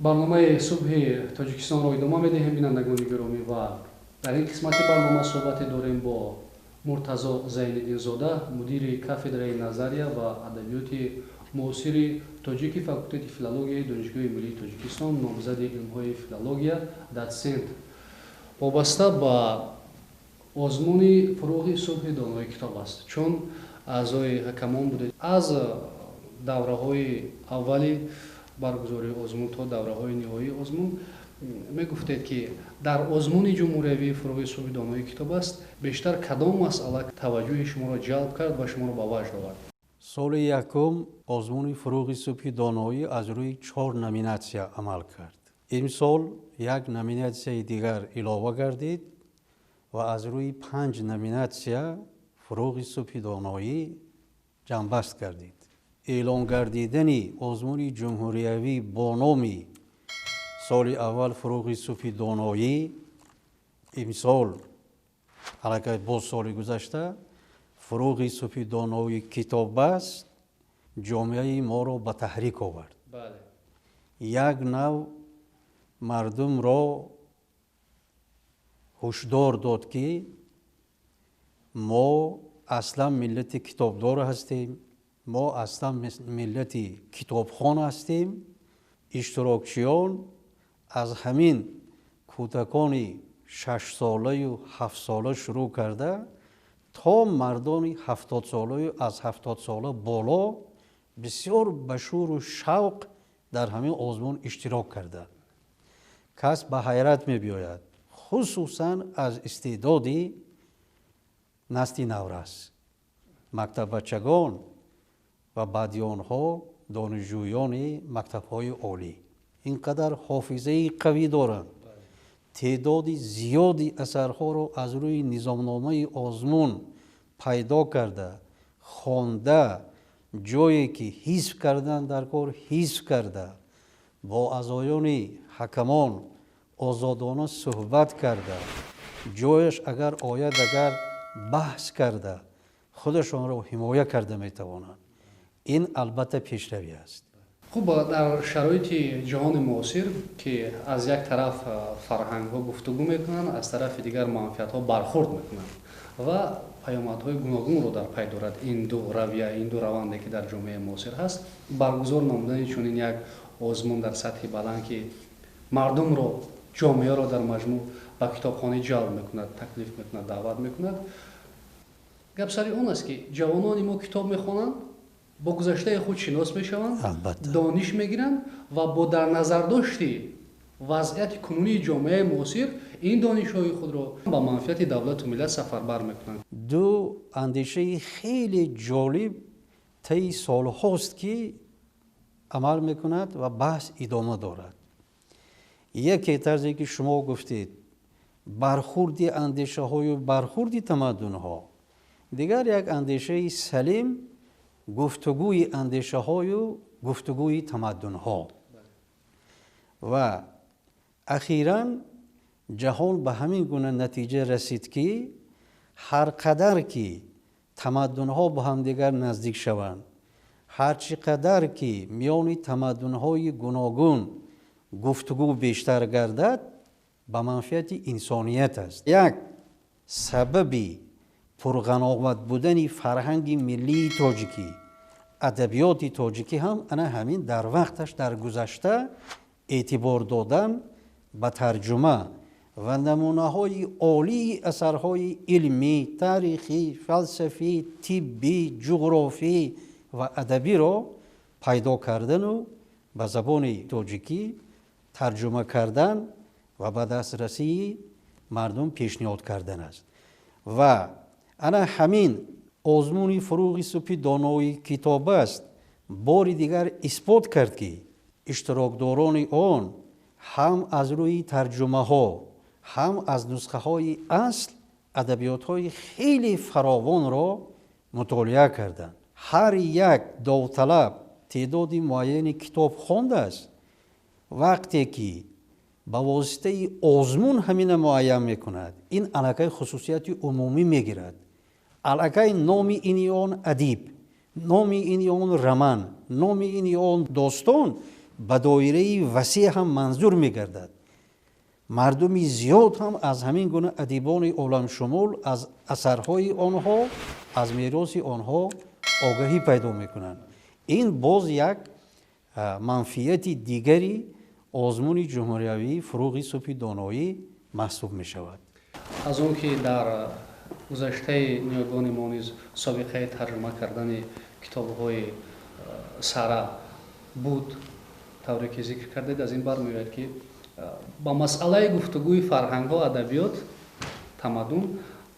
Барномаи «Субҳи Тоҷикистонро идома медиҳем, бинандагони гиромӣ, ва дар ин қисмати барнома суҳбате дорем бо Муртазо Зайниддинзода, мудири кафедраи назария ва адабиёти муосири тоҷики факултети филологияи Донишгоҳи миллии Тоҷикистон, номзади илмҳои филология, дотсент. Вобаста ба озмуни «Фурӯғи субҳи донои китоб аст», чун аъзои ҳакамон будед, аз давраҳои аввали баргузории озмун то давраҳои ниҳоии озмун, мегуфтед, ки дар озмуни ҷумҳуриявии «Фурӯғи субҳи донои китоб аст» бештар кадом масъала таваҷҷӯҳи шуморо ҷалб кард ва шуморо ба ваҷд овард? Соли якум озмуни «Фурӯғи субҳи доноӣ» аз рӯи чор номинатсия амал кард. Имсол як номинатсияи дигар илова гардид ва аз рӯи панҷ номинатсия «Фурӯғи субҳи доноӣ» ҷамъбаст гардид. Эълон гардидани озмуни ҷумҳуриявӣ бо номи соли аввал «Фурӯғи субҳи доноӣ», имсол аллакай боз соли гузашта «Фурӯғи субҳи доноӣ китоб аст», ҷомеаи моро ба таҳрик овард. Як нав мардумро ҳушдор дод, ки мо аслан миллати китобдор ҳастем, мо аслан миллати китобхон ҳастем. Иштирокчиён аз ҳамин кӯдакони 6-солаю 7-сола шурӯъ карда то мардони 70-солаю аз 70-сола боло бисёр ба шӯру шавқ дар ҳамин озмун иштирок карданд. Кас ба ҳайрат мебиёяд, хусусан аз истеъдоди насли наврас, мактаббачагон ва баъди онҳо донишҷӯёни мактабҳои олӣ. Ин қадар ҳофизаи қавӣ доранд, теъдоди зиёди асарҳоро аз рӯи низомномаи озмун пайдо карда, хонда, ҷое ки ҳизф кардан дар кор ҳизф карда, бо аъзоёни ҳакамон озодона суҳбат карда, ҷояш агар ояд, агар баҳс карда, худашонро ҳимоя карда метавонанд. Ин албатта пешравӣ аст. Хуб, дар шароити ҷаҳони муосир, ки аз як тараф фарҳангҳо гуфтугӯ мекунанд, аз тарафи дигар манфиатҳо бархӯрд мекунанд ва паёмадҳои гуногунро дар пай дорад ин ду равия, ин ду раванде, ки дар ҷомеаи муосир ҳаст, баргузор намудани чунин як озмун дар сатҳи баланд, ки мардумро, ҷомеаро дар маҷмӯъ ба китобхонӣ ҷалб мекунад, таклиф мекунад, даъват мекунад, гап сари он аст, ки ҷавонони мо китоб мехонанд, бо гузаштаи худ шинос мешаванд, дониш мегиранд ва бо дар назардошти вазъияти кунунии ҷомеаи муосир ин донишҳои худро ба манфиати давлату миллат сафарбар мекунанд. Ду андешаи хеле ҷолиб таи солҳост, ки амал мекунад ва баҳс идома дорад. Яке, тарзе ки шумо гуфтед, бархӯрди андешаҳою бархӯрди тамаддунҳо, дигар як андешаи салим, гуфтугӯи андешаҳою гуфтугӯи тамаддунҳо. Ва ахиран ҷаҳон ба ҳамин гуна натиҷа расид, ки ҳар қадар ки тамаддунҳо ба ҳамдигар наздик шаванд, ҳар чӣ қадар ки миёни тамаддунҳои гуногун гуфтугӯ бештар гардад, ба манфиати инсоният аст. Як сабаби пурғановат будани фарҳанги миллии тоҷикӣ, адабиёти тоҷикӣ ҳам ана ҳамин дар вақташ, дар гузашта эътибор додан ба тарҷума ва намунаҳои олии асарҳои илмӣ, таърихӣ, фалсафӣ, тиббӣ, ҷуғрофӣ ва адабиро пайдо кардану ба забони тоҷикӣ тарҷума кардан ва ба дастрасии мардум пешниҳод кардан аст. Ва ана ҳамин озмуни «Фурӯғи субҳи донои китоб аст» бори дигар исбот кард, ки иштирокдорони он ҳам аз рӯи тарҷумаҳо, ҳам аз нусхаҳои асл адабиётҳои хеле фаровонро мутолиа карданд. Ҳар як довталаб теъдоди муайяни китоб хондааст. Вақте ки ба воситаи озмун ҳамина муайян мекунад, ин аллакай хусусияти умумӣ мегирад. Аллакай номи ини он адиб, номи ини он роман, номи ини он достон. Ба доираи васеъ ҳам манзур мегардад. Мардуми зиёд ҳам аз ҳамин гуна адибони оламшумул, аз асарҳои онҳо, аз мероси онҳо огаҳӣ пайдо мекунанд. Ин боз як манфиати дигари озмуни ҷумҳуриявии «Фуруғи субҳи доноӣ» маҳсуб мешавад. Аз он ки дар гузаштаи ниёгони мо низ собиқаи тарҷума кардани китобҳои сара буд, тавре ки зикр кардед, аз ин бармеояд, ки ба масъалаи гуфтугӯи фарҳангҳо, адабиёт, тамаддун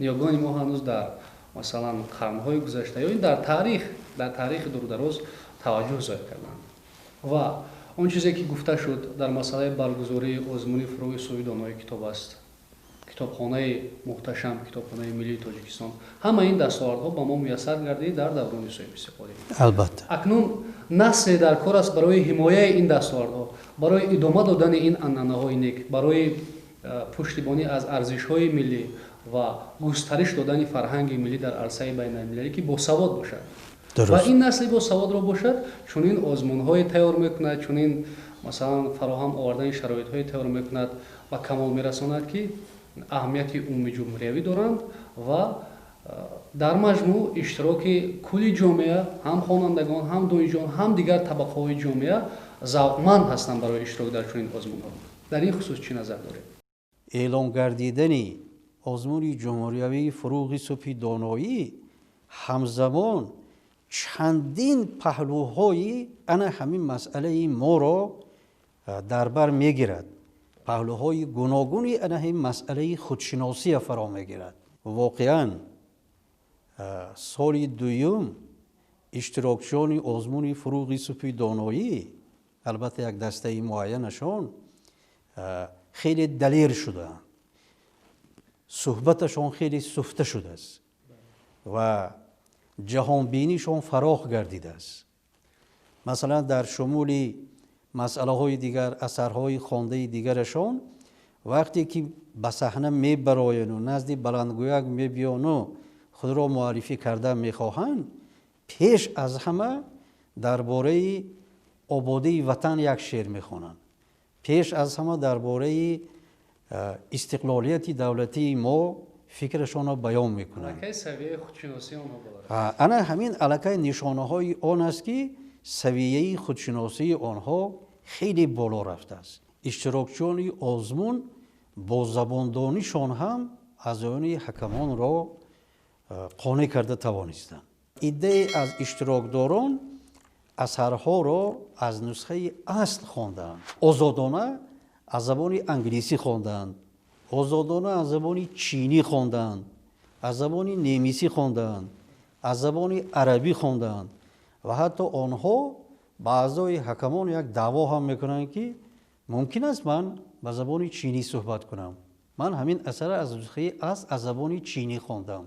ниёгони мо ҳанӯз дар, масалан, қарнҳои гузашта ё ин дар таърихи дурдароз таваҷҷӯҳ зоҳир карданд. Ва он чизе ки гуфта шуд дар масъалаи баргузории озмуни «Фуруғи субҳи донои китоб аст», китобхонаи муҳташам, Китобхонаи миллии Тоҷикистон, ҳама ин дастовардҳо ба мо муяссар гардид дар даврони соҳибистиқлолӣ. Албатта. Акнун насле дар кор аст барои ҳимояи ин дастовардҳо, барои идома додани ин анъанаҳои нек, барои пуштибонӣ аз арзишҳои миллӣ ва густариш додани фарҳанги миллӣ дар арсаи байналмилалӣ, ки босавод бошад. Ва ин насли босаводро бошад, чунин озмунҳое тайёр мекунад, чунин, масалан, фароҳам овардани шароитҳое тайёр мекунад ва камол мерасонад, ки аҳамияти умумиҷумҳуриявӣ доранд ва дар маҷмӯъ иштироки кулли ҷомеа, ҳам хонандагон, ҳам донишҷӯён, ҳам дигар табақаҳои ҷомеа завқманд ҳастанд барои иштирок дар чунин озмунҳо. Дар ин хусус чӣ назар доред? Эълон гардидани озмуни ҷумҳуриявии «Фуруғи субҳи доноӣ» ҳамзамон чандин паҳлӯҳои ана ҳамин масъалаи моро дар бар мегирад, паҳлӯҳои гуногуни ана ҳамин масъалаи худшиносия фаро мегирад. Воқеан, соли дуюм иштирокчиёни озмуни «Фуруғи субҳи доноӣ», албатта як дастаи муайянашон, хеле далер шудаанд, суҳбаташон хеле суфта шудааст ва ҷаҳонбинишон фарох гардидааст. Масалан, дар шумули масъалаҳои дигар, асарҳои хондаи дигарашон, вақте ки ба саҳна мебарояну назди баландгӯяк мебиёну худро муаррифӣ карда мехоҳанд, пеш аз ҳама дар бораи ободии ватан як шеър мехонанд, пеш аз ҳама дар бораи истиқлолияти давлатии мо фикрашонро баён мекунанд. Ана ҳамин аллакай нишонаҳои он аст, ки савияи худшиносии онҳо хеле боло рафтааст. Иштирокчиёни озмун бо забондонишон ҳам аъзоёни ҳакамонро қонеъ карда тавонистанд. Иддае аз иштирокдорон асарҳоро аз нусхаи асл хондаанд, озодона аз забони англисӣ хондаанд, озодона аз забони чинӣ хондаанд, аз забони немисӣ хондаанд, аз забони арабӣ хондаанд ва ҳатто онҳо ба аъзои ҳакамон як даъво ҳам мекунанд, ки мумкин аст ман ба забони чинӣ суҳбат кунам, ман ҳамин асара аз нусхаи асл аз забони чинӣ хондам,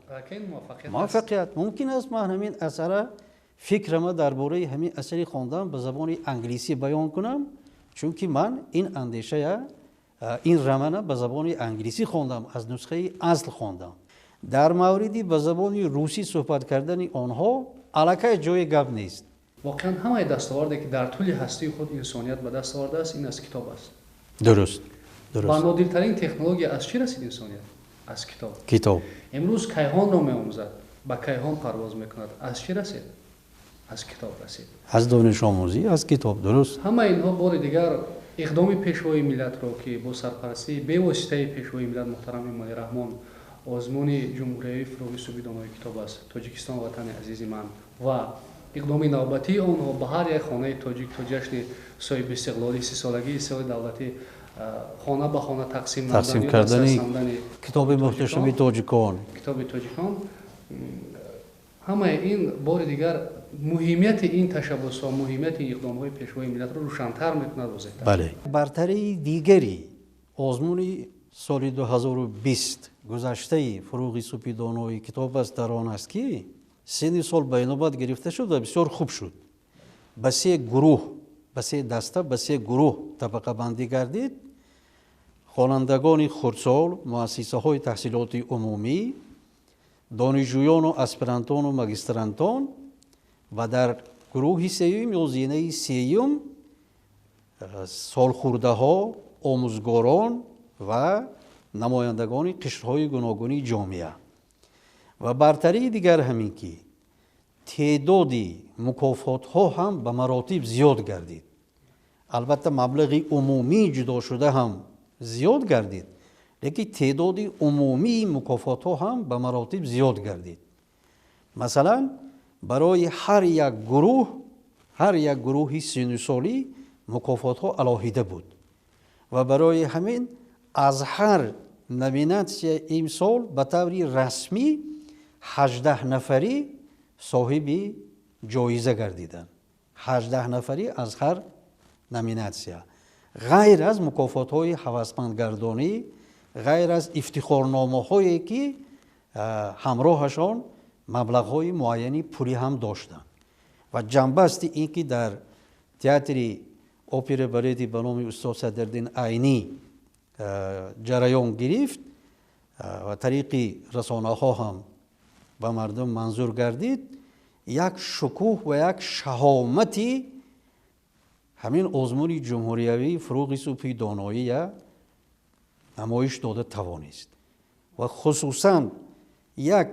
муваффақият, мумкин аст ман ҳамин асара, фикрама дар бораи ҳамин асари хондам, ба забони англисӣ баён кунам, чунки ман ин андешая, ин романа ба забони англисӣ хондам, аз нусхаи асл хондам. Дар мавриди ба забони русӣ суҳбат кардани онҳо аллакай ҷои гап нест. Воқеан, ҳамаи дастоварде, ки дар тӯли ҳастии худ инсоният ба даст овардааст, ин аз китоб аст. Дуруст. Ба нодиртарин технология аз чӣ расид инсоният? Аз китоб. Китоб. Имрӯз кайҳонро меомӯзад, ба кайҳон парвоз мекунад. Аз чӣ расид? Аз китоб расид. Аз донишомӯзӣ, аз китоб, дуруст. Ҳамаи инҳо бори дигар иқдоми Пешвои миллатро, ки бо сарпарастии бевоситаи Пешвои миллат муҳтарам Эмомалӣ Раҳмон озмуни ҷумҳуриявии «Фуруғи субҳи донои китоб аст, Тоҷикистон ватани азизи ман» ва иқдоми навбатии онҳо ба ҳар як хонаи тоҷик то ҷашни соҳибистиқлолӣ, 30-солагии истиқлоли давлатӣ, хона ба хона тақсим тақсим кардани китоби муҳташами тоҷикон. Китоби тоҷикон, ҳамаи ин бори дигар муҳимияти ин ташаббусҳо, муҳимияти иқдомҳои Пешвои миллатро рӯшантар мекунад, возеҳтар. Бале, бартарии дигари озмуни соли 2020 гузаштаи «Фуруғи субҳи донои китоб аст» дар он аст, ки синни сол ба инобат гирифта шуд ва бисёр хуб шуд. Ба се гурӯҳ, ба се даста, ба се гурӯҳ табақабандӣ гардид: хонандагони хурдсол, муассисаҳои таҳсилоти умумӣ, донишҷӯёну аспирантону магистрантон ва дар гурӯҳи сеюм ё зинаи сеюм. Солхӯрдаҳо, омӯзгорон ва намояндагони қишрҳои гуногуни ҷомеа. Ва бартарии дигар ҳамин ки теъдоди мукофотҳо ҳам ба маротиб зиёд гардид. Албатта, маблағи умумии ҷудошуда ҳам зиёд гардид, лекин теъдоди умумии мукофотҳо ҳам ба маротиб зиёд гардид. Масалан, барои ҳар як гурӯҳ, ҳар як гурӯҳи синнусолӣ мукофотҳо алоҳида буд ва барои ҳамин аз ҳар номинатсия имсол ба таври расмӣ 18 нафарӣ соҳиби ҷоиза гардиданд, 18 нафарӣ аз ҳар номинатсия, ғайр аз мукофотҳои ҳавасмандгардонӣ, ғайр аз ифтихорномаҳое, ки ҳамроҳашон маблағҳои муайяни пулӣ ҳам доштанд. Ва ҷанбасти ин ки дар театри опера балети ба номи устод Садриддин Айнӣ ҷараён гирифт ва тариқи расонаҳо ҳам ба мардум манзур гардид, як шукӯҳ ва як шаҳомати ҳамин озмуни ҷумҳуриявии «Фурӯғи субҳи доноия» намоиш дода тавонист. Ва хусусан як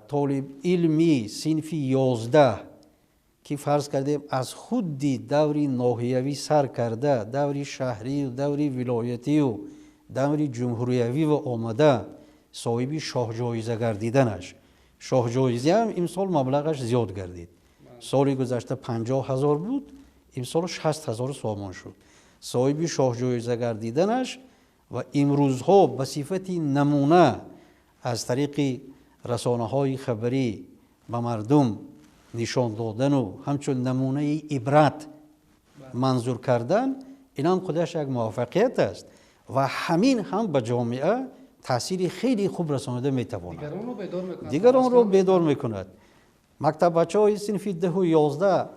толибилми синфи 11, ки фарз кардем, аз худди даври ноҳиявӣ сар карда, даври шаҳрию даври вилоятию даври ҷумҳуриявиро омада, соҳиби шоҳҷоиза гардиданаш. Шоҳҷоизаам имсол маблағаш зиёд гардид. Соли гузашта 50 000 буд, имсол 60 000 сомон шуд. Соҳиби шоҳҷоиза гардиданаш ва имрӯзҳо ба сифати намуна аз тариқи расонаҳои хабарӣ ба мардум нишон додану ҳамчун намунаи ибрат манзур кардан, инам худаш як муваффақият аст ва ҳамин ҳам ба ҷомеа таъсири хеле хуб расонида метавонад, дигаронро бедор мекунад. Мактаббачаҳои синфи 10-у 11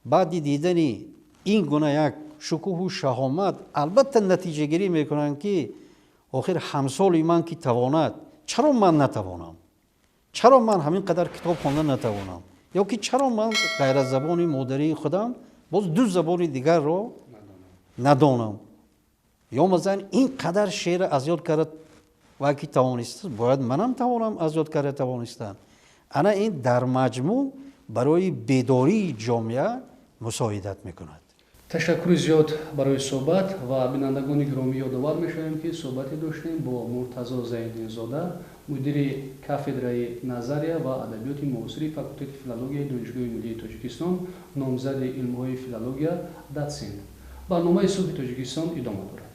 баъди дидани ин гуна як шукӯҳу шаҳомат албатта натиҷагирӣ мекунанд, ки охир ҳамсоли ман ки тавонад, чаро ман натавонам? Чаро ман ҳамин қадар китоб хонда натавонам? Ё ки чаро ман ғайр аз забони модарии худам боз ду забони дигарро надонам? Ё масалан, ин қадар шеъра аз ёд карда ва ки тавонист, бояд манам тавонам аз ёд карда тавонистан. Ана ин дар маҷмӯъ барои бедории ҷомеа мусоидат мекунад. Ташаккури зиёд барои суҳбат. Ва бинандагони гиромӣ, ёдовар мешавем, ки суҳбате доштем бо Муртазо Зайниддинзода, мудири кафедраи назария ва адабиёти муосири факултети филологияи Донишгоҳи миллии Тоҷикистон, номзади илмҳои филология, дотсент. Барномаи «Субҳи Тоҷикистон» идома дорад.